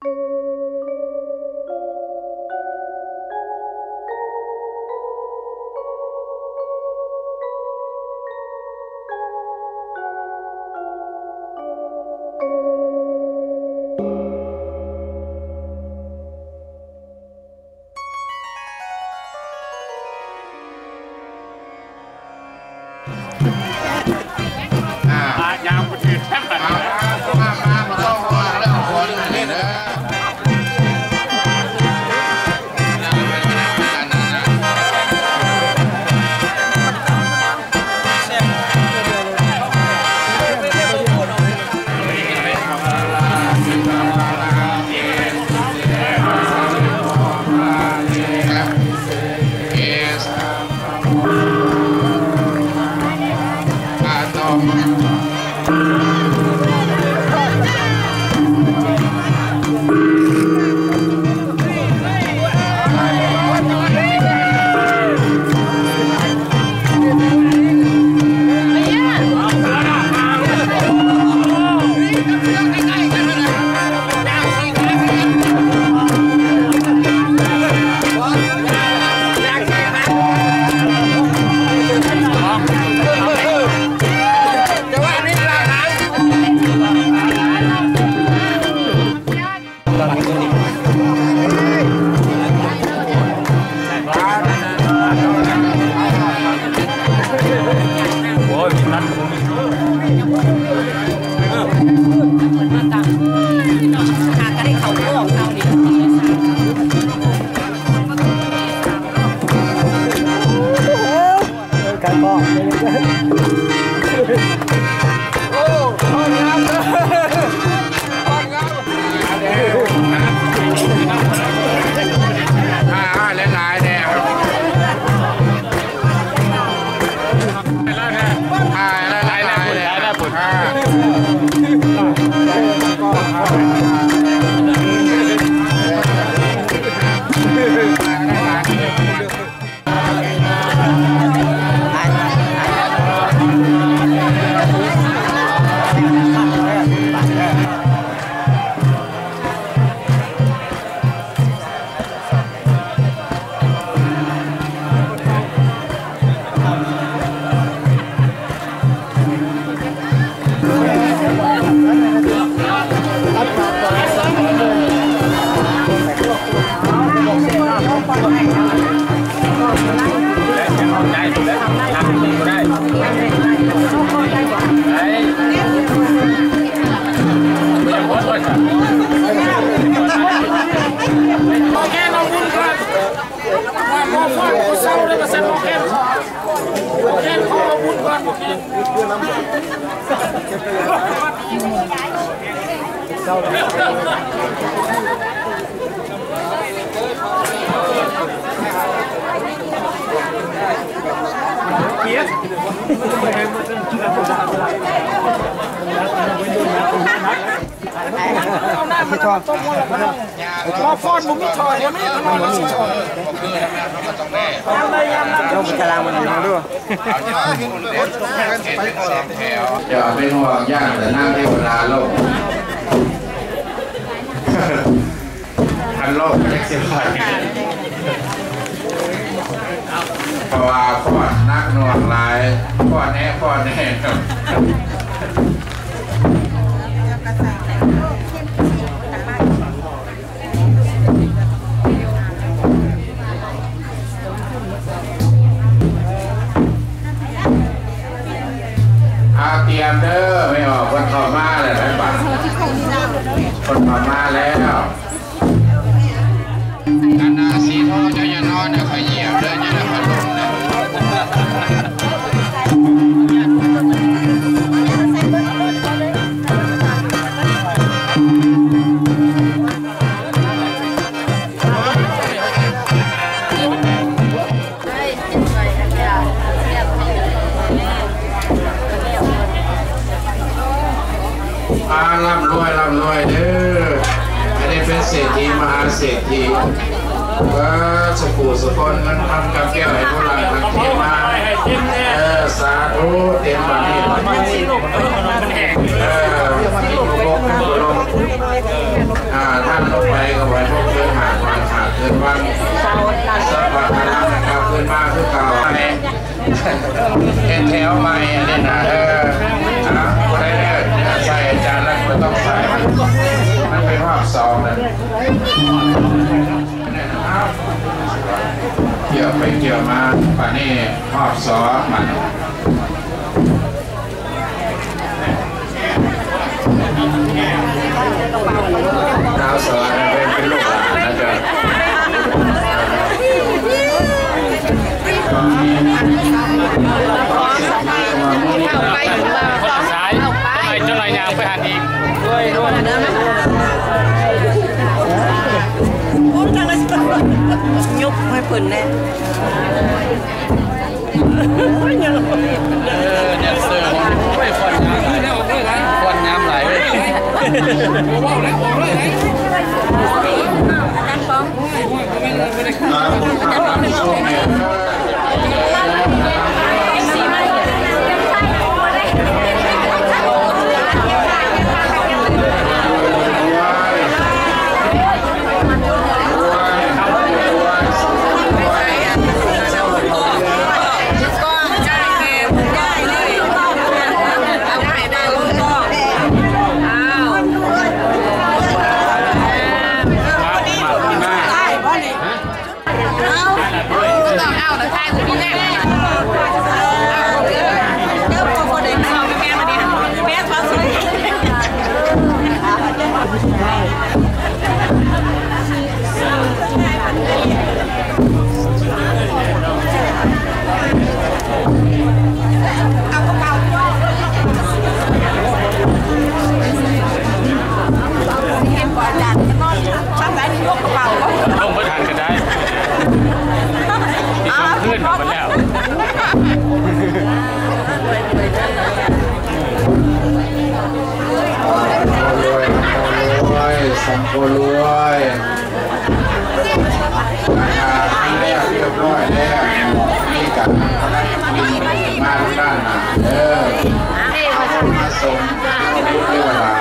ອ່າ ອ່າ ຍາມປະເທດແທ້ ອ່າ ມາ ມາ ມາ ມາ ໂອ້ ຄອນງາມເດີ ຄອນງາມ ອ່າ ຫຼາຍໆແດ່ ອ່າ ຫຼາຍໆແດ່ ອ່າ. ບໍ່ຟ້ອນ ບໍ່ມີຖ້ອຍ ບໍ່ມີຖ້ອຍ ບໍ່ມີຖ້ອຍ ລົງໄປຕາລາງມັນເອົາດູ. ຢ່າເປັນຫ່ວງ ຢ້ານແຕ່ນາງເທວະດາລົງ ຄັນລົງຈັກຊິວ່າ ເພາະວ່າຟ້ອນໜັກໜ່ວງຫຼາຍ ຟ້ອນແນ່ ຟ້ອນແນ່. ອ່າ ຕຽມເດີ ແມ່ອອກ ເພິ່ນເຂົ້າມາແລ້ວ ແມ່ນບໍ່? ເພິ່ນເຂົ້າມາແລ້ວ. ອັນນ່າ ສີທອງ ເຈົ້າຢ່ານອນເດີ ຂ້ອຍຢຽບເດີ ຢ່າໄດ້ຂ້ອຍລົງເດີ. ອ່າ ລ່ຳລວຍ ລ່ຳລວຍເດີ ໃຫ້ໄດ້ເປັນເສດຖີມະຫາເສດຖີ. ເອີ ສຸຂູສຸຄົນ ເງິນຄຳກຳແກ້ວໃຫ້ຜູ້ຫຼັກທັງທີ່ມາ ເອີ ສາທຸ ເຕັມບາດນີ້ ເອີ ຢູ່ບົກຢູ່ລົມ ອ່າ ທ່ານລົງໄປກໍໄວ້ພົບເກີນຫາດວັນຫາດເກີນວັນ ສັບພະກາລັງກັບຄືນມາຄືເກົ່າ ເຮັດແຖວໃໝ່ອັນນີ້ນະ ເອີ ເອົາ ຜູ້ໃດເດີ ໃສ່ອາຈານແລ້ວບໍ່ຕ້ອງໃສ່ ມັນ ມັນເປັນຮອບສອງແລ້ວ ກ່ຽວໄປກ່ຽວມາ ບາດນີ້ຮອບສອງ ບາດນີ້ ດາວສະຫວັນເປັນ ເປັນລູກຫຼານນະເຈົ້າ ໄປຢູ່ວ່າ ໄປຈົນລະຍ່າງໄປຫັ້ນອີກ ຍຸບໃຫ້ເພິ່ນແດ່. ເອີ ແດນເຊີ ໂອ້ຍ ຄວັນງາມ ຄວັນງາມຫຼາຍເວີຍ ລົງບໍ່ທັນກໍໄດ້ ອີກສອງຄືນມັນແລ້ວ ຮວຍ ຮວຍ ສັງຄົມຮວຍ ອ່າ ທຳແລ້ວຮຽບຮ້ອຍແລ້ວ ມີການມາທາງດ້ານໜ້າເດີ ມາສົ່ງເທວະດາ